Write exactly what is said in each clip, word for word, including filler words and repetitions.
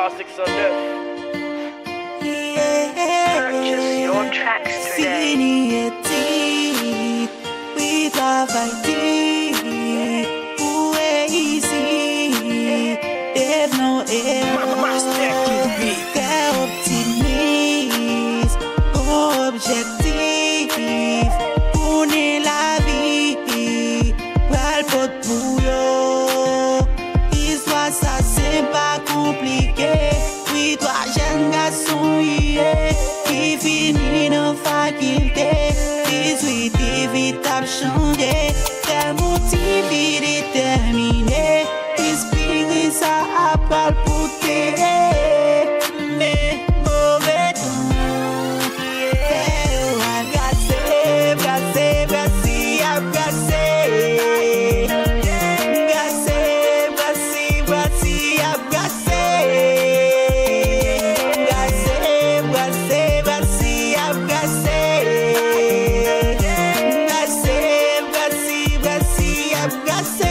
Purchase your tracks today. Fini etit, wi, travay di, pou reyisi, devno ewo, trè optimis, gon objektif, pou ni lavi, pral pot pou yo. Istwa sa senp, pa konplike. Wi, twa jèn gason, iye, ki fini nan fakilte. Dizuit, vi t ap chanje. Tèlman ti fi detèmine. Espiri sa ap pral pote. Men move tan. Fè yo al brase, brase, brase, y ap brase. Brase, brase, brase, y ap brase. Brase, brase, brase, y ap brase. Brase, brase, brase, y ap brase.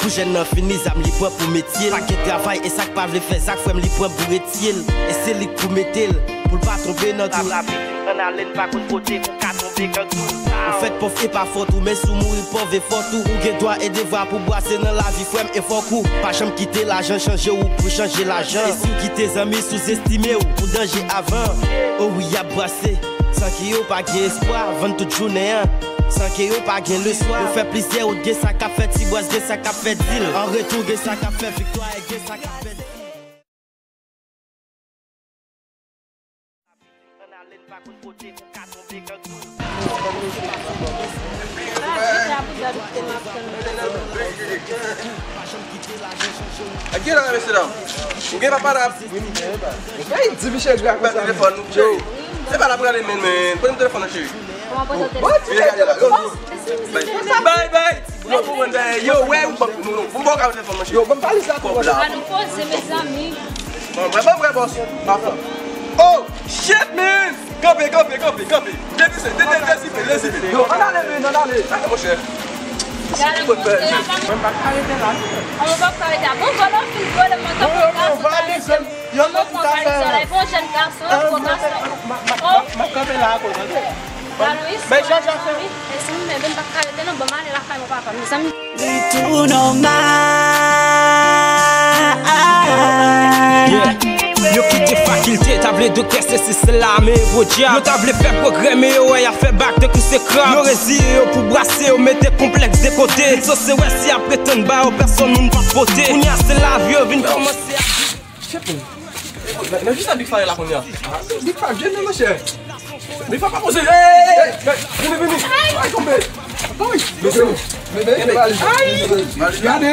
Pou jèn nan fini zam li pran pou metye l. Pa gen travay e sa k pa vle fè zak, frè m, li pran pou retye l. E se li k pou mete l, pou l pa tonbe nan twou. Ann ale, n pa konn kote pou ka tonbe gangou. Ou fèt pòv e pa fòt ou, men si w mouri pòv e fòt ou. Ou gen dwa e devwa pou bwase nan lavi, frè m, e fòk ou pa janm kite lajan chanje w pou chanje lajan. E si w kite zanmi souzestime w, ou danje avan. O wi, y ap bwase. San ke yo pa gen espwa, vann tout jounen an. San ke yo pa gen leswa. Yo fè plizyè wout, gen sa k ap fè Tibwès, gen sa k ap fè Dil. An retou, gen sa k ap fè Viktwa, e gen sa k ap fè Dil. Ann ale, n pa konn kote pou ka tonbe gangou. Gen la, mesye dam. Ou gen papa la. Ey, di Michel gra konsa. Telefòn nou. Yo. Se pa la prale men, men. Pran telefòn nan, cheri. Bon, ti mesye. Bye, bye. Yo, wè ou ban nou, nou. Bon, bon, ka telefòn nan, cheri. Yo, ban m pale sa tou. Kòb la. An nou poze, mezanmi. Bon, bon, bon, bon, bòs. Pa fò. Oh, shit, man. Kanpe, kanpe, kanpe, kanpe. Depi se, de, de, de, sipe, de, sipe. Yo, ann ale, men, ann ale. Ate, monchè. Gade, monchè, la pa. Mwen pa ka rete la. An, mwen pa ka rete la. Bon, vòlò fin vòlè mwen. Non, non, non, pa desann. Yo, non, tout afè. Bon, jèn gason, bon gason. M ap kanpe la akoz, tande. Gade, wi, men Jaja fè. Mezanmi, men m pa ka rete, non, ban m ale lakay mwen, papa. Mezanmi. Li tou nòmal. Yeah. Yo kite fakilte, ta vle doktè, sesi, sela, men yo pwodya. Yo ta vle fè pwogrè, men yo wè y ap fè bak, tankou se krab. Yo reziye yo pou bwase, yo mete konplèks de kote. Yo sose wè si y ap pretann ba yo, pèsonn moun p ap vote. Kounye a, se lavi yo vin kòmanse ap. Shit, man. Nan, nan kisa Big Five la kounye a? Big Five, vyen non, monchè. Big Five pa poze. Hey, hey, hey, hey. Vini, vini. Ay, tonbe. Tonbe. Bebe, bebe, bebe. Ay. Gade.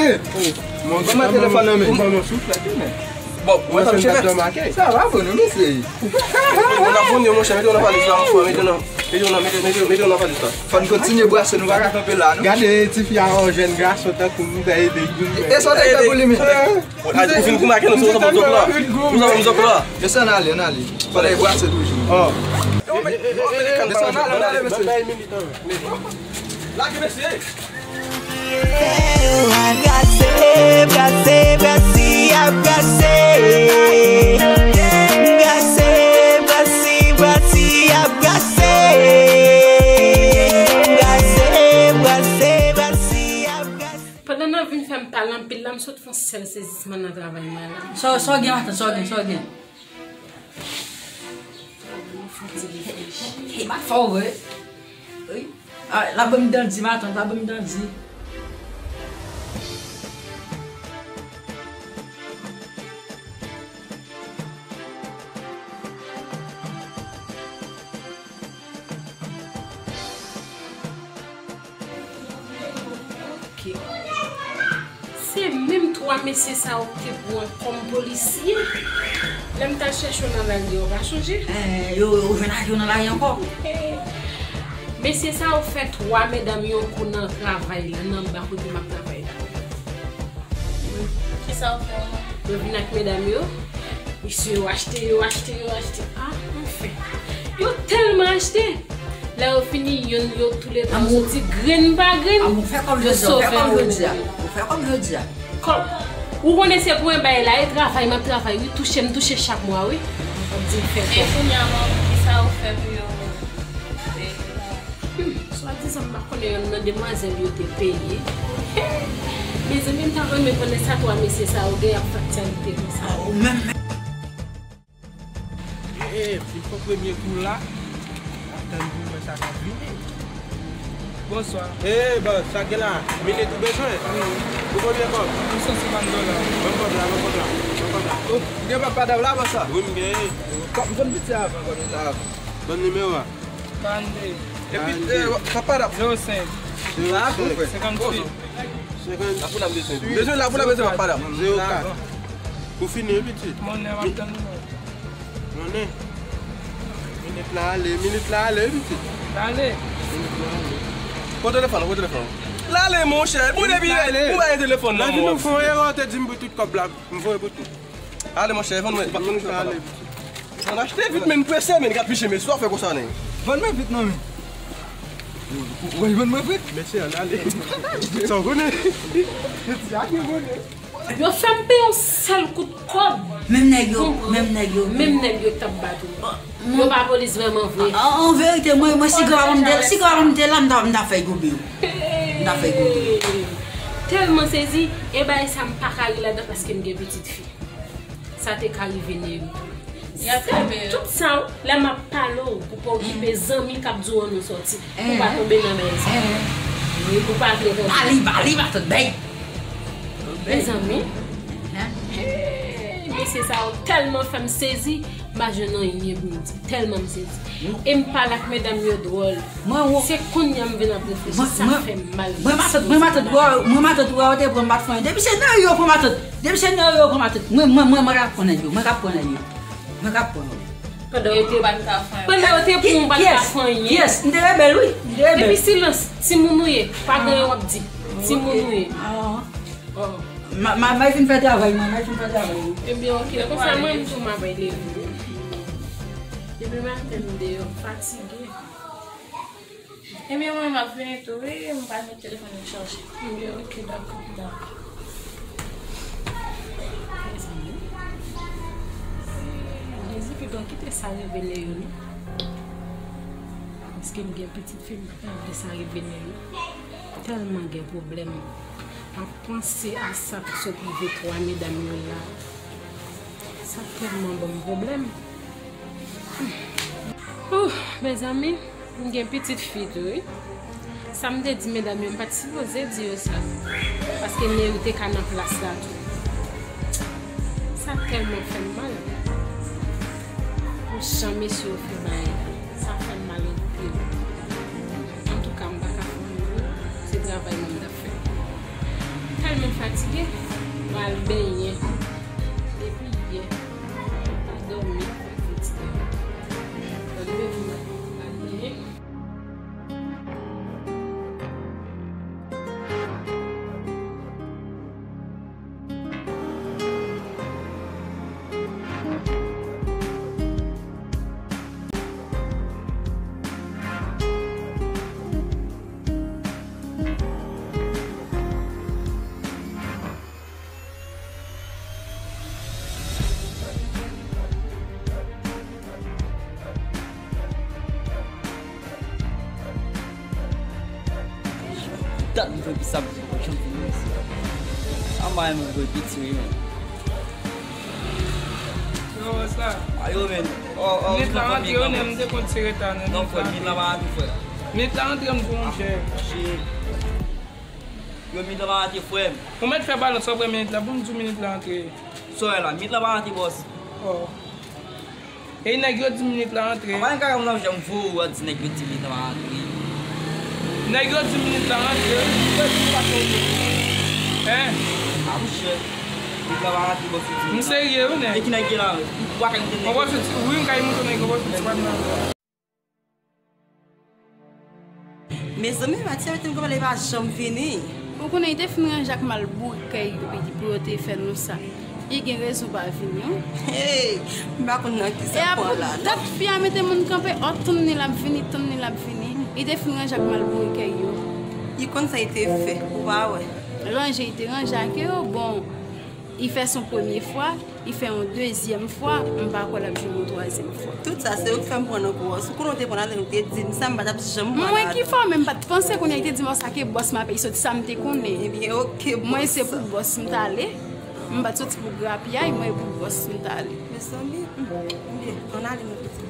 Mwen ban mwen telefòn nan men. Mwen ban mwen souflèt, wi, men. Bon, mwen sa, monchè. Sa va, bon, non, mesye. Mwen ap vini, monchè, mete w nan valiz la, mete w nan, mete w nan, mete, mete, mete w nan valiz la. Fò n kontinye bwase, nou pa ka kanpe la, non. Gade, tifi a, yon jèn gason tankou nou, ta ede. E sa w te fè pou li menm? Ou fin goumen ak nou, se konsa pou zòk la. Konsa pou zòk la. Mesye, ann ale, ann ale. Fò n al bwase toujou. Mesye, ann ale, ann ale, mesye. Lage, mesye. Fè yo al brase, brase, brase, y ap brase. Brase, brase, brase, y ap brase. Brase, brase, brase, y ap brase. Pandan n ap vin fè m pale anpil la, m sot fè yon sèl sezisman nan travay mwen la. Sa, sa w gen, matant, sa w gen, sa w gen? Fon ti reflechi. Hey, hey, pa fò, wi. Wi. Ah, la ban m dandi, matant, la ban m dandi. Ok. Se menm twa mesye sa yo ki te pran kòm polisye. Lè m t al chèche yo nan lari, yo pa chonje? Eh, yo, yo jwenn ak yo nan lari ankò? Mesye sa yo fè twa medam yo kou nan travay la, nan ba kote m ap travay la. Kisa w fè? Yo vin ak medam yo. Mesye yo achte, yo achte, yo achte. Ah, anfen. Yo tèlman achte. Lè yo fini, yonn yo toulède yo soti grenn pa grenn. Amou, fè kòb jodi a, fè kòb jodi a. Ou fè kòb jodi a. Kòb. Ou konnen se pou mwen bay la, e travay m ap travay, wi, touche m touche chak mwa, wi. W ap di m fè kòb. E kounye a, manmi, kisa ou fè pou yo? Hmm, swadizan m pa konnen yonn nan demwazèl yo te peye. Mezanmi, m ta renmen konnen sa twa mesye sa yo gen y ap fè aktyalite konsa. Ou menm. Ee, vin fè premye kou la. Ap tann pou wè sa k ap vini. Bonswa. Ee, bòs, sa k gen la? Minit ou bezwen? Wi. Pou konbyen kòb? Pou san senkant dola. Ban m kòb la, ban m kòb la, ban m kòb la. O, ou gen papa dab la, bòs la? Wi, m genyen. Kòb, m jwenn piti avan, kòb la avan. Ban m nimewo a. Karannde. Epi, ee, papa dab. Zewo senk. Zewo senk. Senkannwit. Senkannwit. Bezwen la pou la bezwen papa dab. Zewo kat. Pou fini, wi, pitit. Monnen, m ap tann ou. Monnen. Minit la ale, minit la ale, wi, pitit. Ale. Minit la ale. Pran telefòn, pran telefòn. L ale, monchè. Bon, depi ou ba yo telefòn nan, vin nou fè yon erè, ou te di m pou tout kòb la. M voye pou tout. Ale, monchè, vann mwen. Minit la ale, pitit. Ann achte vit, men, prese, men, gad piche, men, sa w fè konsa, nen. Vann mwen vit, non, men. Ou vann mwen vit? Mesye, ann ale. Sa w konnen. Mesye, a ki konnen. Yo fè m peye yon sèl kout kòb. Menm nèg yo, menm nèg yo. Menm nèg yo k t ap bat ou. Yo pa polis vrèman vre. An, an verite, mwen, mwen, si gran papa m te, si gran papa m te la, m ta, m ta fè l gobe yo. M ta fè l gobe yo. Tèlman sezi, e bagay sa m pa ka ri ladan paske m gen pitit fi. Sa te ka rive Neri. Tout sa, lè m ap pale w pou pa okipe zanmi k ap di w ann nou sòti, pou pa tonbe nan bagay sa. Wi, pou pa vle tande. Bali, bali, matant bèy. Mezanmi, hey, mesye sa yo tèlman fè m sezi, m pa jwenn anyen pou m di. Tèlman m sezi. E m pale ak medam yo dwòl. Se kounye a m vin ap reflechi, sa fè m mal. Mwen matant, mwen matant, mwen matant, wè, yo te pran m pa t fè anyen. Depi se nan yo pran matant. Depi se nan yo pran matant. Mwen, mwen, mwen, mwen k ap pran nèg yo. Mwen k ap pran nèg yo. Mwen k ap pran yo. Pandan yo te, pandan yo te pran w, pa t ka fè anyen. Yes, m te rebèl, wi. M te rebèl. Depi silans, timoun ou ye, pa gen anyen w ap di. Timoun ou ye. M a, m a, m a fin fè travay mwen, m a fin fè travay mwen. Ebyen, oke, konsa mwen, m tou, m a bay leve. Depi maten, m deyò, m fatige. Ebyen, mwen, m ap vini tou, wi, m pral met telefòn nan chaje. Ebyen, oke, dakò, dakò. Mezanmi. Jezi, piga kite sa rive Neri, non. Paske m gen pitit fi m, m pa vle sa rive Neri. Tèlman gen pwoblèm. M ap panse a sa k sot rive twa medam yo la. Sa tèlman ban m pwoblèm. Ouh, mezanmi, m gen pitit fi tou, wi. Sa m te di medam yo, m pa t sipoze di yo sa. Paske Neri te ka nan plas la tou. Sa tèlman fè m mal. Pou jan mesye yo fè bagay la, sa fè m mal anpil. Antouka, m pa ka fè anyen, se travay mwen m t ap fè. Tèlman fatige, m al benyen. Depi yè, m pa dòmi, m fè ti travay. Mwen leve maten, m al benyen. Dat m voye piti sa pou janm vini isit. Sa m pa renmen voye piti wi, men. Yo, sa. Ayo, men. Oh, oh, minit la rantre, yo, men m te konn ti reta nan minit la. Non, frè, minit la pa rantre, frè. Minit la rantre, m gon jè. Shit. Yo, minit la pa rantre, frè m. Ou mèt fè balans, w ap wè minit la, pou m di w minit la rantre. Sa w wè la, minit la pa rantre, bòs. Oh. E nèg yo di minit la rantre. Apa yon kaka moun ap janm voye w di nèg yo di minit la pa rantre? Nèg yo di minit la rantre. Yo di pa konn. Hein? A mouche. Minit la pa rantre, bòs, yo di minit la. M serye wi, nèg. E ki nèg ki la? Ou pa ka montre nèg. Ou pa soti, wi, m ka montre nèg, ou pa soti pa nan. Mezanmi, Matya mete m konprann li pa janm vini. Ou konnen, li te fin ranje ak mal bourikèy yo, li di pou yo te fè nou sa. Li gen rezon pa vini, wi. Hey, m pa konn nan kisa pran la, non. Dat fi a mete moun kanpe, oh, tann li l ap vini, tann li l ap vini. Li te fin ranje ak mal bourikèy yo. Li konn sa li te fè, ou pa wè. Ranje, li te ranje ak yo, bon. Li fè s on premye fwa, li fè yon dezyèm fwa, m pa kwè l ap jwenn yon twazyèm fwa. Tout sa, se ou k fè m pran nan kou a. Si w konnen w te pran nan tèt ou, te di m sa, m pa t ap janm pran nan tèt. Mwen ki fòme, m pa t panse, kounye a li te di m, "Sa ke bòs m ap soti, sa m te konnen." Ebyen, oke, bòs. Mwen se pou bòs m t ale. M pa t soti pou grapyay, mwen e pou bòs m t ale. Mezanmi, hmm, byen, ann ale nou pitit.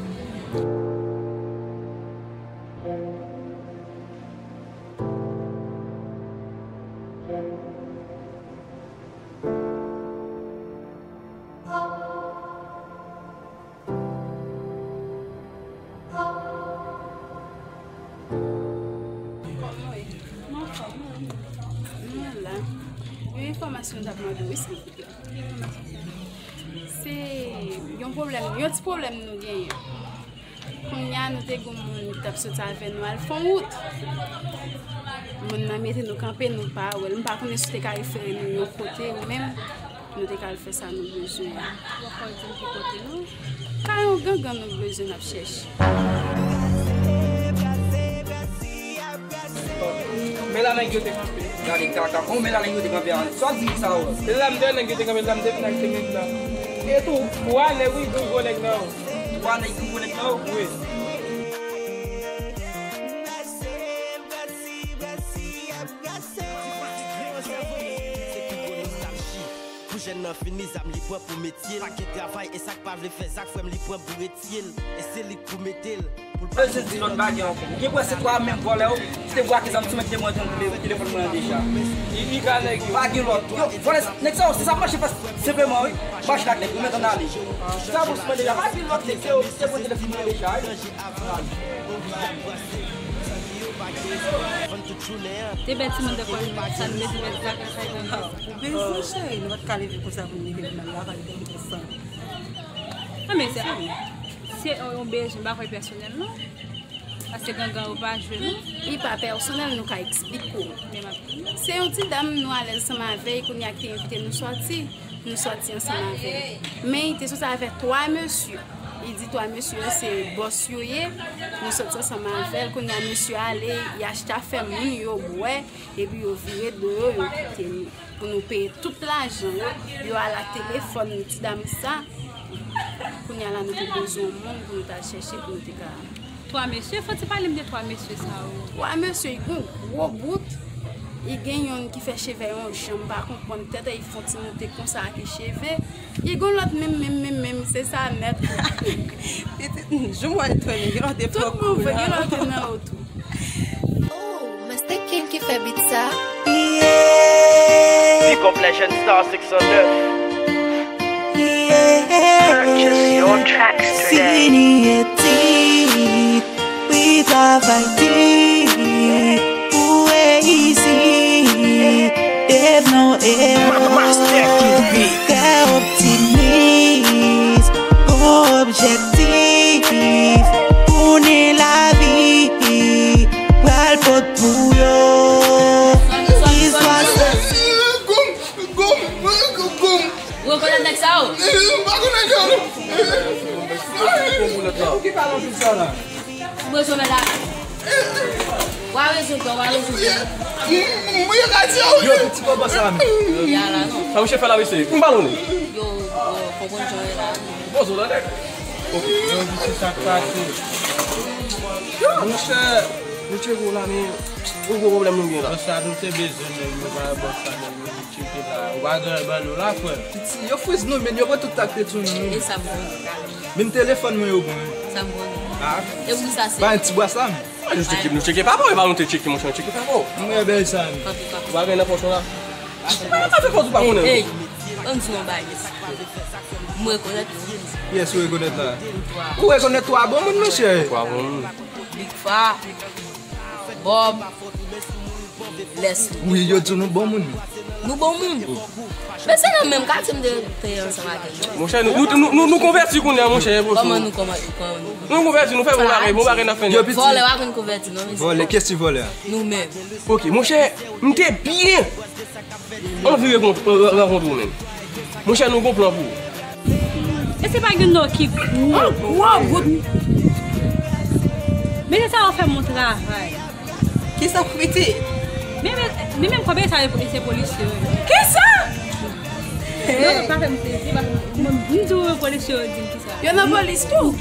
Mwen la. Yon enfòmasyon m t ap mande w, silvouplè. Se yon pwoblèm, yon ti pwoblèm nou genyen. Kounye a, nou te gen yon moun ki t ap soti avè nou al fè yon wout. Moun nan mete nou kanpe, nou pa wè l. M pa konnen si w te ka refere nou yon kote ou menm, nou te ka al fè sa nou bezwen an. Ou poko di m ki kote non? Ka yon gangan nou bezwen n ap chèche. Men la nèg yo te kanpe. Gade kaka. Bon, men la nèg yo te kanpe an. Sa w di sa ou? La m te wè nèg yo te kanpe, la m te vin ak te nèg la. E tou, twa nèg wi, gon gwo nèg nan yo. Twa nèg, gon gwo nèg nan yo? Wi. Pou jèn nan fini, zam li pran pou metye l. Pa gen travay, e sa k pa vle fè zak, frè m, li pran pou retye l. E se li k pou mete l. Bezwen di lòt bagay ankò. Gen pwen se twa menm vòlè yo ki te brake zam sou mwen ki te pran telefòn mwen an deja. I, i ka nèg yo. Pa gen lòt. Yo, vòlè, nèg sa yo, se sa k mache fas senpleman, wi. Mache ak nèg yo, mete ann ale. Sa bon sou mwen deja. Pa gen lòt nèg yo ki te pran telefòn mwen an deja, wi. Te bèl timoun de kò nou, sa nou bezwen bèl zak lakay nou. Ou bezwen cheri, nou pa t ka leve konsa pou n leve vin al lakay nou konsa. Non, men se, se yon bezwen, m pa kwè pèsonèl, non. Paske gangan yo pa jwe, non. Li pa pèsonèl, nou ka eksplike w. Men m ap Se yon ti dam nou alèz ansanm avè l, kounye a ki te envite nou sòti, nou sòti ansanm avè l. Men li te sòti avè twa mesye. Li di twa mesye yo se bòs yo ye, nou sòti ansanm avè l. Kounye a mesye ale, li achte afè moun yo bwè, epi yo vire do yo, yo kite nou. Pou nou peye tout lajan yo, yo al ak telefòn ti dam sa. Kounye a la nou te bezwen yon moun pou nou t al chèche pou nou te ka Twa mesye, fò ti pale m de twa mesye sa yo. Twa mesye, li gon gwo bout, li gen yonn ki fè cheve yon jan m pa konprann tèt, li fè yon ti moute konsa ak li cheve. Li gon lòt menm, menm, menm, menm, se sa nèt. Pitit, jou mwen etone, gen lòt epòk. Tout mouvman, gen lòt nan yo tou. Oh, Master King ki fè beat sa. Big up Legend Star six oh nine. Purchase your tracks today. Sini etik, wi travay di, pou reyisi, dev non ewo, trè optimis, gon objektif, pou ni lavi, pral pot pou yo, istwa sa. Goum, goum, goum. Ou rekonèt nèg sa yo? M pa konn nèg sa yo, non. Pou ki pale anpil sa la? Ou bezwen mèt la. Wa rezon, wa rezon. Mwen yo ka di yo. Yo, ti papa sa, men. Ya la, non. Sa, mouche fè la, mesye. M pa konnen. Yo, yo, konprann jan yo la. Poze w la, nèg. Ok. Yo, se sa k pase. Monchè, nou tcheke w la, men yon gwo pwoblèm nou gen la. Bòs sa, nou te bezwen nèg, nou pa bòs sa, nèg. Tcheke la. Ou pa gen ban nou la, frè. Piti, yo friz nou, men yo pran tout sa k te sou nou. E sa m konnen. Menm telefòn mwen yo pran. Sa m konnen. Ah. E pou sa se. Ba yon ti bwa sa, men. Ah, nou tcheke, nou tcheke pa bon, e pa nou te tcheke, monchè, nou tcheke pa bon. Mwen bèl sa, men. Ou pa gen nan pòch ou la? Mwen pa fè fòs ou pa konnen. Ey, ey, ban m di yon bagay. M rekonèt ou. Yes, ou rekonèt la. Ou rekonèt twa bon moun, monchè. Twa bon moun. Big Fa. Bob, Leslie. Wi, yo di nou bon moun. Nou bon moun. Men se nan menm katye m te, te ansanm avè nou. Monchè, nou, nou, nou, nou, nou konvèti kounye a, monchè. Kòman nou, kòman, kòman nou? Nou konvèti, nou fè bon bagay, bon bagay n ap fè nèt. Vòlè pa konn konvèti, non, mesye. Vòlè, kiyès ki vòlè a? Nou menm. Ok, monchè, m te byen anvi rankontre w menm. Monchè, nou gon plan pou ou. E se pa gen non ki gwo, gwo gout. Mesye sa yo fè m yon travay. Kisa pou piti? Men, men, men menm konbyen sa yo se polisye yo. Kisa? Non, pa fè m plezi, pa fè m, m di w polisye yo di m kisa. Yo nan polis tou.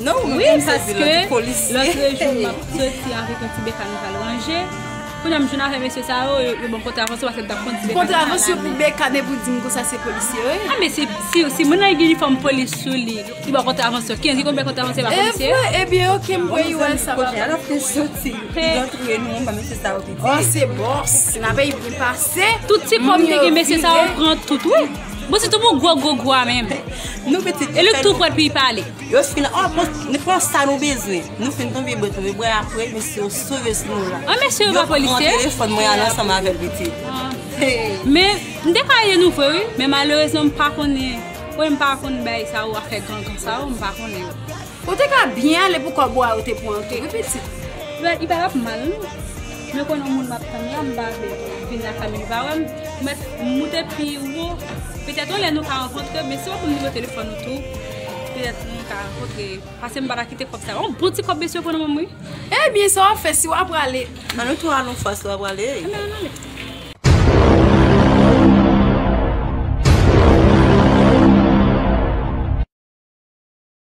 Non, wi, paske lòt jou m ap soti avèk yon ti beka nou pral ranje. Kounye a m jwenn avè mesye sa yo, yo, yo ban kontravansyon paske m t ap konn ti beka. Kontravansyon pou beka depi w di m konsa se polisye yo ye. Ah, men si, si, si moun nan gen inifòm polis sou li, li ban kontravansyon, kenz, ki konn ban kontravansyon, se pa polisye yo? Ebyen, ok, m kwè yo wè sa. Kounye a l ap te soti. Li rantre nou anba mesye sa yo te di. Oh, se bòs. N ap byen pase. Tout ti kòb m te gen, mesye sa yo pran tout, wi. Bon, se tou bon gwo, gwo, gwo a menm. Nou pitit. E li tou prèt pou li pale. Yo fin, oh, bon, nou pran sa nou bezwen. Nou fin tonbe bwè, tonbe bwè, apre, mesye yo sove sou nou la. An, mesye yo pa polisye? Yo pran telefòn mwen al ansanm avè l, pitit. Men, m te ka ye nou vre, wi. Men malerezman, m pa konnen. Wi, m pa konn bay sa yo, afè gangan sa yo, m pa konnen yo. Ou te ka byen ale pou kòb ou a yo te pran tou, wi, pitit. Li pa t ap mal, non. Men konnen yon moun m ap tann la, m pa vle vin lakay mwen, li pa wè m. M mèt moute pi wo. Petèt yon lè nou ka rankontre, men si w ap ban m nimewo telefòn ou tou, petèt nou ka rankontre. Paske m pa ta kite kòb sa. Yon bon ti kòb mesye pran nan men m, wi. Ebyen, sa w ap fè si w ap prale? An nou tou al yon fwa si w ap prale. Ann ale.